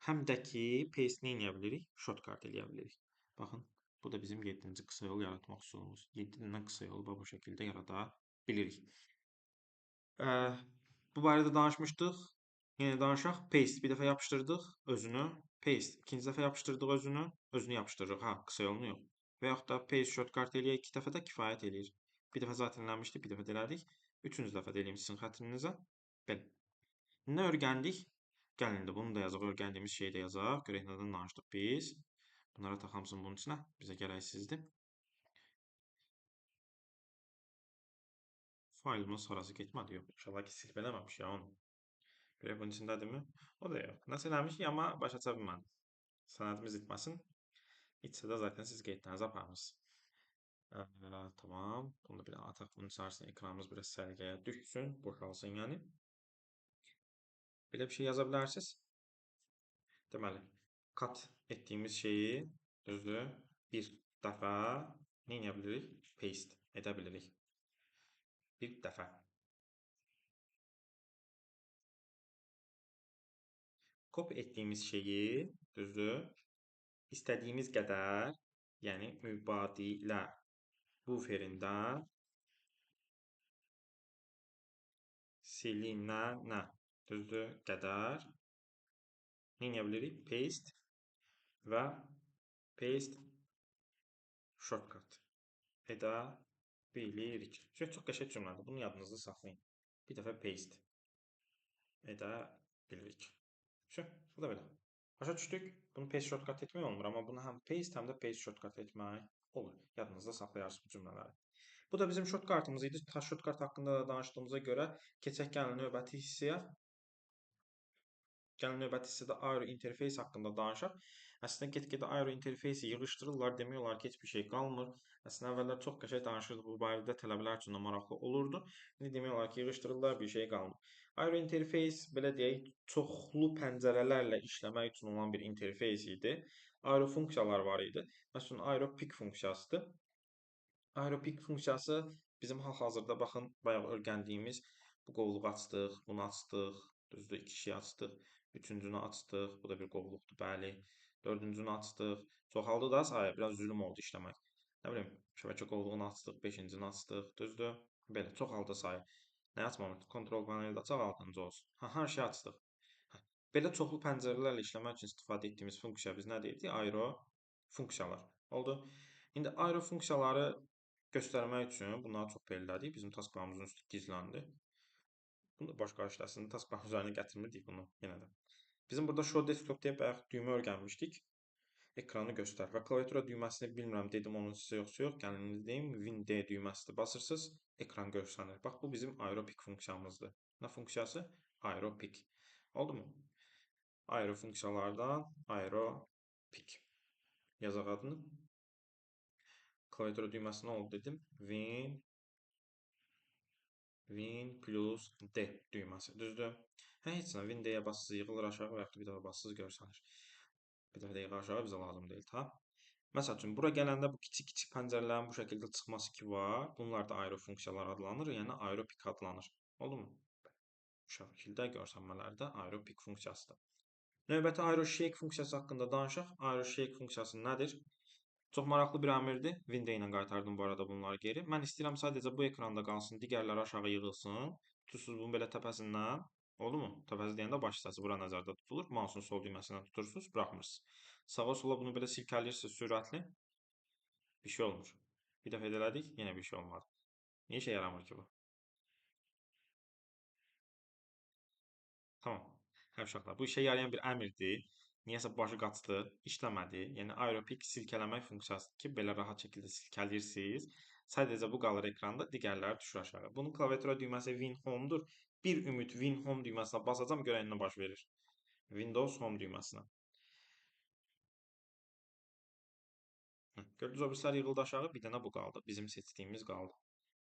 Həm də ki, paste nə eləyə bilirik? Shortcut eləyə bilirik. Baxın, bu da bizim 7-ci qısa yol yaratmaq üsulumuz. 7 dənə qısa yolu bu şəkildə yarada bilirik. Bu barədə danışmışdıq. Yenə danışaq. Paste bir dəfə yapışdırdıq özünü. Paste ikinci dəfə yapışdırdıq özünü. Özünü yapışdırırıq. Ha, qısa yolunu yox. Və yaxud da paste shortcut eləyək 2 dəfə də kifayət eləyir. Bir dəfə zaten eləmişdik, bir dəfə də elədik. Üçüncü dəfə də eləyim sizin xətrinizə. Belə. Nə öyrəndik? Gəlin indi bunu da yazaq. Öyrəndiyimiz şeyi də yazaq. Görək nədən danışdıq biz. Bunlara taxamsın bunun içinə. Bizə gərəksizdir. Faylımız harası getmədi. Yox, inşallah ki, silib eləməmiş ya onu. Görək bunun içindədirmi? O da yox. Nəsə eləmişik, amma başa aça bilmədim. Sənədimiz itməsin. İtsə də zaten siz qeydlərinizi aparmısınız. Tamam. Bunu da bir ataq bunun içərisine, ekranımız biraz səliqəyə düşsün, boşalsın yəni. Belə bir şey yaza bilərsiniz. Deməli, cut etdiyimiz şeyi, düzdür, bir dəfə nə edə bilirik? Paste edə bilirik. Bir dəfə. Copy etdiyimiz şeyi, düzdür, istədiyimiz qədər, yəni mübadilə buferində silinənə, düzdür, qədər nə edə bilirik? Paste və paste shortcut edə bilirik. Çünki çox qəşəng cümlədir. Bunu yadınızda saxlayın. Bir dəfə paste edə bilirik. Bu da belə. Başa düşdük. Bunu paste shortcut etmək olmur, amma bunu həm paste, həm də paste shortcut etmək olur. Yadınızda saxlayarsınız bu cümlələri. Bu da bizim shortcutımız idi. Shortcut haqqında da danışdığımıza görə keçək gəlin növbəti hissəyə. Gəlin növbəti hissədə Aero interfeys haqqında danışaq. Əslində get-gedə Aero interfeysi yığışdırırlar, demək olar ki, heç bir şey qalmır. Əslində əvvəllər çox qəşəng danışırdıq, bu barədə tələbələr üçün də maraqlı olurdu. İndi demək olar ki, yığışdırırlar, bir şey qalmır. Aero interfeys, belə deyək, çoxlu pəncərələrlə işləmək üçün olan bir interfeys idi. Aero funksiyalar var idi. Məsələn, Aero pick funksiyasıdır. Aero pick funksiyası bizim hal-hazırda baxın, bayaq öyrəndiyimiz bu qovluğu açdıq, bunu açdıq, düzdür, iki şey açdıq. Üçüncünü açdıq, bu da bir qovluqdur, bəli. Dördüncünü açdıq. Çoxaldı da sayı, biraz zülüm oldu işləmək. Nə bilim, şəbəkə qovluğunu açdıq, beşincini açdıq, düzdür. Belə, çoxaldı sayı. Nə açmamışdıq? Kontrol paneli də açaq, altıncı olsun. Ha, hər şey açdıq. Hə. Belə çoxlu pəncərələrlə işləmək üçün istifadə etdiyimiz funksiya biz nə deyirdik? Aero funksiyalar. Oldu. İndi aero funksiyaları göstərmək üçün bunları çox belirlədik. Bizim taskbarımızın üstü gizləndi. Bunu da başqa işləsini taskbarın üzərinə gətirmirdik bunu yenə də. Bizim burada Show Desktop deyə bayaq düymə öyrənmişdik. Ekranı göstər və klaviatura düyməsini bilmirəm, dedim onun sizə yoxsa yox. Gəlin indi deyim, Win D düyməsini basırsınız, ekran görsənir. Bax, bu bizim Aero Pick funksiyamızdır. Nə funksiyası? Aero Pick. Oldu mu? Aero funksiyalardan Aero Pick. Yazaq adını. Klaviatura düyməsi nə oldu dedim? Win plus D düyməsi. Düzdür? Hə, heç nə. Win D-yə basırsınız, yığılır aşağı və yaxud da bir dəfə basırsınız, görsənir. Bir dəfə də yığır aşağı bizə lazım deyil, ta. Məsəl üçün, bura gələndə bu kiçik-kiçik pəncərələrin bu şəkildə çıxması ki var. Bunlar da aero funksiyalar adlanır, yəni aero pick adlanır. Oldu mu? Bu şəkildə görsənmələrdə aero pick funksiyasıdır. Növbəti aero shake funksiyası haqqında danışaq. Aero shake funksiyası nədir? Çox maraqlı bir əmrdir. Win D ilə qaytardım bu arada bunları geri. Mən istəyirəm sadəcə bu ekranda qalsın, digərləri aşağı yığılsın. Tutursunuz bunu belə təpəsindən. Oldu mu? Təpəsi deyəndə baş hissəsi bura nəzərdə tutulur. Mouse'un sol düyməsindən tutursunuz, buraxmırsınız. Sağa sola bunu belə silkələyirsiniz sürətli. Bir şey olmur. Bir dəfə elədik, yenə bir şey olmadı. Niyə işə yaramır ki bu? Tamam. Hə uşaqlar, bu işə yarayan bir əmrdir. Niyəsə başı qaçdı, işləmədi. Yəni Aero Pick silkələmək funksiyasıdır ki, belə rahat şəkildə silkələyirsiniz. Sadəcə bu qalır ekranda, digərləri düşür aşağı. Bunun klaviatura düyməsi Win Home-dur. Bir ümid Win Home düyməsinə basacam, görək nə baş verir. Windows Home düyməsinə. Gördünüz, o birislər yığıldı aşağı, bir dənə bu qaldı. Bizim seçdiyimiz qaldı.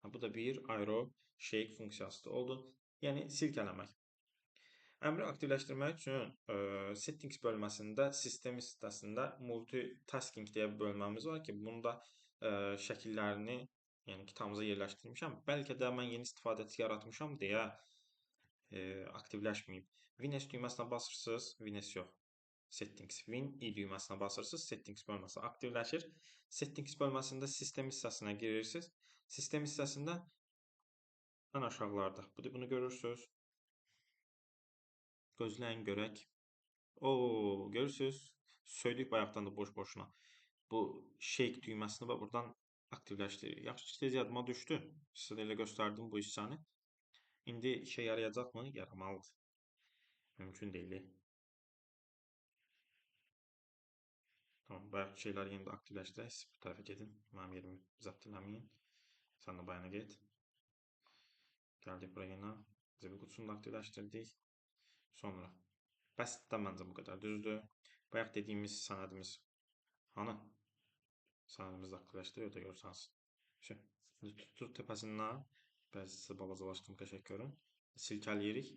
Bu da bir Aero Shake funksiyasıdır. Oldu. Yəni silkələmək. Əmri aktivləşdirmək üçün Settings bölməsində, sistem hissəsində Multitasking deyə bir bölməmiz var ki, bunu da şəkillərini, yəni kitabımıza yerləşdirmişəm. Bəlkə də mən yeni istifadəçi yaratmışam deyə aktivləşməyib. Win S düyməsinə basırsınız, Win S yox. Settings, Win I düyməsinə basırsınız, Settings bölməsi aktivləşir. Settings bölməsində sistem hissəsinə girirsiniz. Sistem hissəsində ən aşağılarda. Bunu görürsünüz. Gözləyin görək. Oo, görürsünüz. Söydük bayaqdan da boş-boşuna. Bu shake düyməsini və buradan aktivləşdiririk. Yaxşı ki, tez yadıma düşdü. Sizə də elə göstərdim bu hissəni. İndi işə yarayacaqmı? Yaramalıdır. Mümkün deyil. Tamam, bayaqki şeyləri yenə də aktivləşdirək. Siz bu tərəfə gedin. Mənim yerimi zəbt eləməyin. Sən də bayana get. Gəldik buraya yenə. Zibil qutusunu da aktivləşdirdik. Sonra. Bəsdir məncə bu qədər. Düzdür. Bayaq dediyimiz sənədimiz. Hanı? Sənədimizi də aktivləşdirir, o da görsənsin. Şimdi tutur təpəsindən. Bəzisi balacalaşdım, qəşəng görün. Silkələyirik.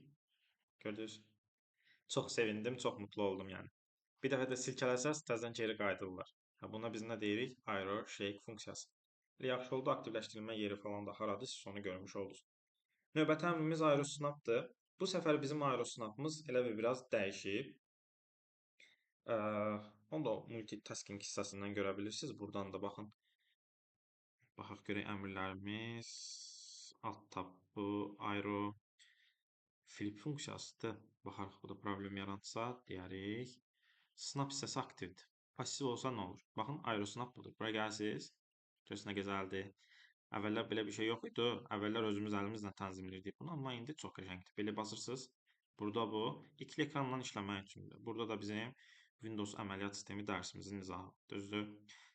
Gördünüz? Çox sevindim, çox mutlu oldum yəni. Bir dəfə də silkələsəz, təzədən geri qayıdırlar. Buna biz nə deyirik? Aero Shake funksiyası. Elə yaxşı oldu, aktivləşdirilmə yeri falan da haradır, siz onu görmüş oldunuz. Növbəti əmrimiz Aero Snap'dır. Bu səfər bizim Aero Snap'ımız elə bir biraz dəyişib. Onu da multitasking hissəsindən görə bilirsiniz. Buradan da baxın. Baxaq görək əmrlərimiz. Alt tab bu Aero Flip funksiyasıdır. Baxarıq, bu da problem yaratsa deyərik. Snap hissəsi aktivdir. Pasiv olsa nə olur? Baxın, Aero Snap budur. Buraya gəlsiniz. Görürsünüz nə gözəldir. Əvvəllər belə bir şey yox idi. Əvvəllər özümüz əlimizlə tənzimləyirdik bunu, amma indi çox qəşəngdir. Belə basırsınız. Burada bu ikili ekranla işləmək üçündür. Burada da bizim Windows əməliyyat sistemi dərsimizin izahı. Düzdür?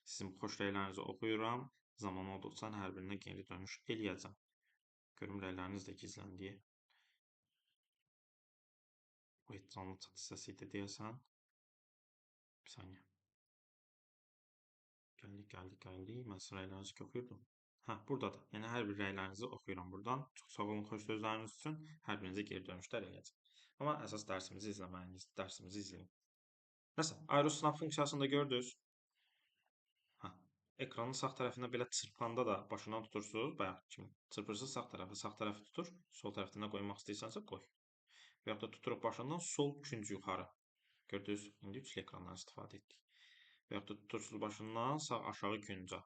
Sizin xoş rəylərinizi oxuyuram. Zaman olduqca hər birinə geri dönüş eləyəcəm. Görüm rəyləriniz də gizləndiyi. O heç canlı chat hissəsi idi deyəsən. Bir saniyə. Gəldik, gəldik, gəldik. Mən sizin rəylərinizi oxuyurdum. Hə, buradadır. Yəni, hər bir rəylərinizi oxuyuram buradan. Çox sağ olun xoş sözləriniz üçün. Hər birinizə geri dönüşlər eləyəcəm. Amma əsas dərsimizi izləməyiniz, dərsimizi izləyin. Nəsə, Aerosnap funksiyasını da gördünüz. Hə, ekranın sağ tərəfində belə çırpanda da başından tutursunuz. Bayaq kimi çırpırsınız sağ tərəfi, sağ tərəfi tutur. Sol tərəfdə nə qoymaq istəyirsənsə qoy. Və yaxud da tuturuq başından sol küncü yuxarı. Gördünüz, indi üçlü ekrandan istifadə etdik. Və yaxud da tutursunuz başından sağ aşağı küncə.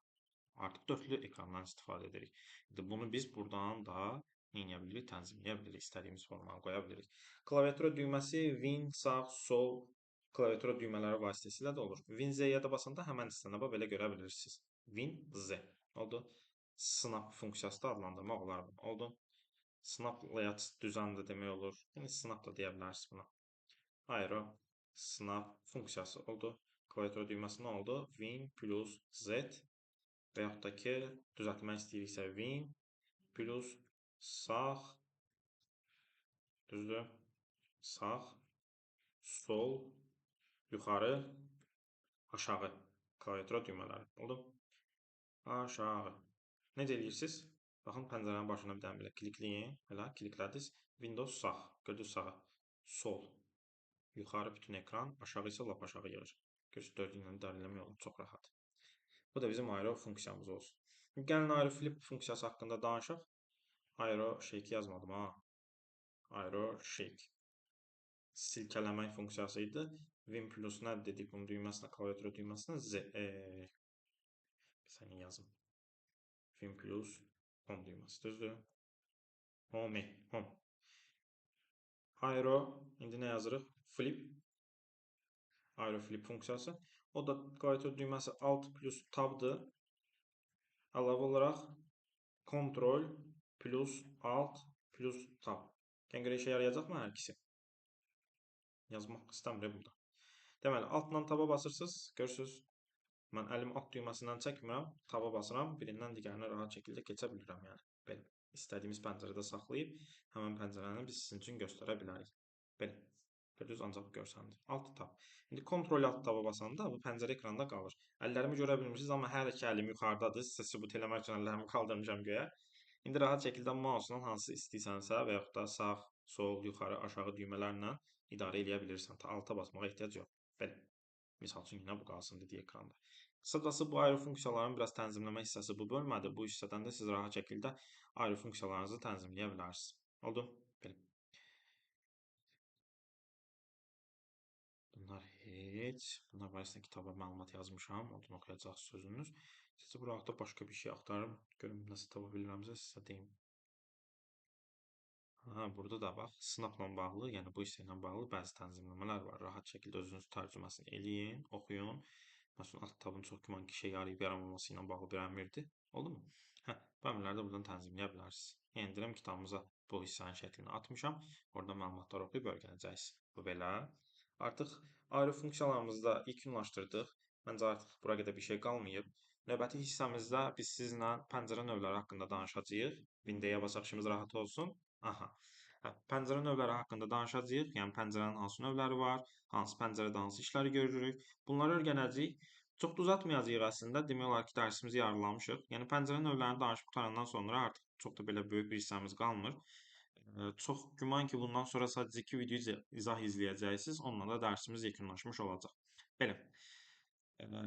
Artıq dörtlü ekrandan istifadə edirik. İndi bunu biz buradan da nə edə bilirik? Tənzimləyə bilirik. İstədiyimiz formanı qoya bilirik. Klaviatura düyməsi Win, sağ, sol klaviatura düymələri vasitəsilə də olur. Win Z-yə də basanda həmən hissəni belə görə bilirsiniz. Win Z. Oldu. Snap funksiyası da adlandırmaq olar bunu. Oldu. Snap layout düzən də demək olur. Yəni snap da deyə bilərsiniz buna. Aero snap funksiyası oldu. Klaviatura düyməsi nə oldu? Win plus Z və yaxud da ki, düzəltmək istəyiriksə Win plus sağ, düzdür? Sağ, sol, yuxarı, aşağı klaviatura düymələri. Oldu? Aşağı. Necə eləyirsiniz? Baxın, pəncərənin başına bir dənə belə klikləyin. Belə kliklədiniz. Windows sağ. Gördünüz sağa. Sol. Yuxarı bütün ekran, aşağı isə lap aşağı yığır. Görürsünüz, dördü ilə idarə eləmək olur. Çox rahat. Bu da bizim Aero funksiyamız olsun. Gəlin Aero Flip funksiyası haqqında danışaq. Aero Shake yazmadım ha. Aero Shake. Silkələmək funksiyası idi. Win plus nə dedik bunun düyməsinə, klaviatura düyməsinə? Z. Bir saniyə yazım. Win plus Home düyməsi, düzdür? Home, Home. Aero, indi nə yazırıq? Flip. Aero Flip funksiyası. O da klaviatura düyməsi Alt plus Tab'dır. Əlavə olaraq Ctrl plus Alt plus Tab. Gəlin görək işə yarayacaqmı hər ikisi? Yazmaq istəmirəm burada. Deməli, Altla Tab'a basırsınız. Görürsünüz, mən əlimi Alt düyməsindən çəkmirəm. Tab'a basıram. Birindən digərinə rahat şəkildə keçə bilirəm. Yəni, belə. İstədiyimiz pəncərədə saxlayıb, həmən pəncərəni biz sizin üçün göstərə bilərik. Belə. Gördünüz, ancaq görsəndir. Alt tab. İndi Ctrl Alt taba basanda bu pəncərə ekranda qalır. Əllərimi görə bilmirsiniz, amma hər iki əlim yuxarıdadır. Sizə sübut eləmək üçün əllərimi qaldırmışam göyə. İndi rahat şəkildə mouse-la hansı istəyirsənsə və yaxud da sağ, sol, yuxarı, aşağı düymələrlə idarə eləyə bilirsən. Ta alta basmağa ehtiyac yox. Belə. Misal üçün, yenə bu qalsın dediyi ekranda. Qısacası, bu ayrı funksiyaların biraz tənzimləmə hissəsi bu bölmədir. Bu hissədən də siz rahat şəkildə ayrı funksiyalarınızı tənzimləyə bilərsiniz. Oldu? Belə. Bunlar heç. Bunlar barəsində kitaba məlumat yazmışam. Oradan oxuyacaqsınız sözünüz. Sizə burada başqa bir şey axtarım. Görüm, nəsə tapa bilirəmsə sizə deyim. Ha, burada da bax, snapla bağlı, yəni bu hissə ilə bağlı bəzi tənzimləmələr var. Rahat şəkildə özünüz tərcüməsini eləyin, oxuyun. Məsələn, alt tabın çox güman ki, işə yarayıb yaramaması ilə bağlı bir əmrdir. Oldu mu? Hə, bu əmrləri də buradan tənzimləyə bilərsiniz. Yəni, deyirəm, kitabımıza bu hissənin şəklini atmışam. Oradan məlumatları oxuyub öyrənəcəksiniz. Bu belə. Artıq ayrı funksiyalarımızı da yekunlaşdırdıq. Məncə artıq bura qədər bir şey qalmayıb. Növbəti hissəmizdə biz sizinlə pəncərə növləri haqqında danışacağıq. Windows-ya basaq, işimiz rahat olsun. Aha. Hə, pəncərə növləri haqqında danışacağıq. Yəni, pəncərənin hansı növləri var, hansı pəncərədə hansı işləri görürük. Bunları öyrənəcəyik. Çox da uzatmayacağıq əslində. Demək olar ki, dərsimizi yarılamışıq. Yəni, pəncərə növlərini danışıb qurtarandan sonra artıq çox da belə böyük bir hissəmiz qalmır. Çox güman ki, bundan sonra sadəcə 2 video izah izləyəcəksiniz. Onunla da dərsimiz yekunlaşmış olacaq. Belə.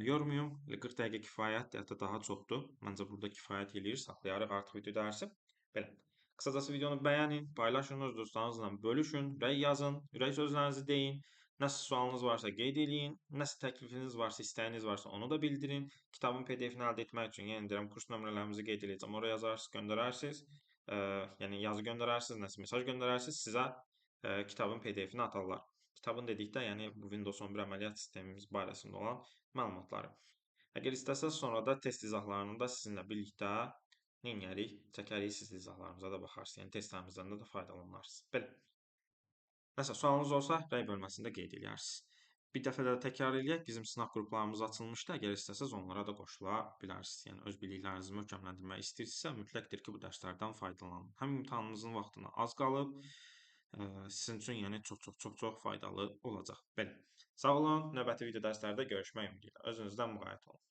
Yormayım. Elə 40 dəqiqə kifayətdir, hətta daha çoxdur. Məncə burada kifayət eləyir. Saxlayarıq artıq video dərsi. Belə. Qısacası videonu bəyənin, paylaşın, öz dostlarınızla bölüşün, rəy yazın, ürək sözlərinizi deyin. Nəsə sualınız varsa qeyd eləyin, nəsə təklifiniz varsa, istəyiniz varsa onu da bildirin. Kitabın P D F-ini əldə etmək üçün, yenə deyirəm, kurs nömrələrimizi qeyd eləyəcəm. Oraya yazarsınız, göndərərsiniz. Yəni yazı göndərərsiniz, nəsə mesaj göndərərsiniz, sizə kitabın P D F-ini atarlar. Kitabın dedikdə, yəni bu Windows 11 əməliyyat sistemimiz barəsində olan məlumatları. Əgər istəsəz, sonra da test izahlarını da sizinlə birlikdə nə edərik? Çəkərik, siz izahlarımıza da baxarsınız. Yəni testlərimizdən də faydalanarsınız. Belə. Nəsə, sualınız olsa, rəy bölməsində qeyd eləyərsiniz. Bir dəfə də təkrar eləyək, bizim sınaq qruplarımız açılmışdı. Əgər istəsəz, onlara da qoşula bilərsiniz. Yəni, öz biliklərinizi möhkəmləndirmək istəyirsinizsə, mütləqdir ki, bu dərslərdən faydalanın. Həm imtahanınızın vaxtına az qalıb, Sizin üçün yəni çox-çox faydalı olacaq. Belə. Sağ olun. Növbəti video dərslərdə görüşmək ümidi ilə. Özünüzdən müğayət olun.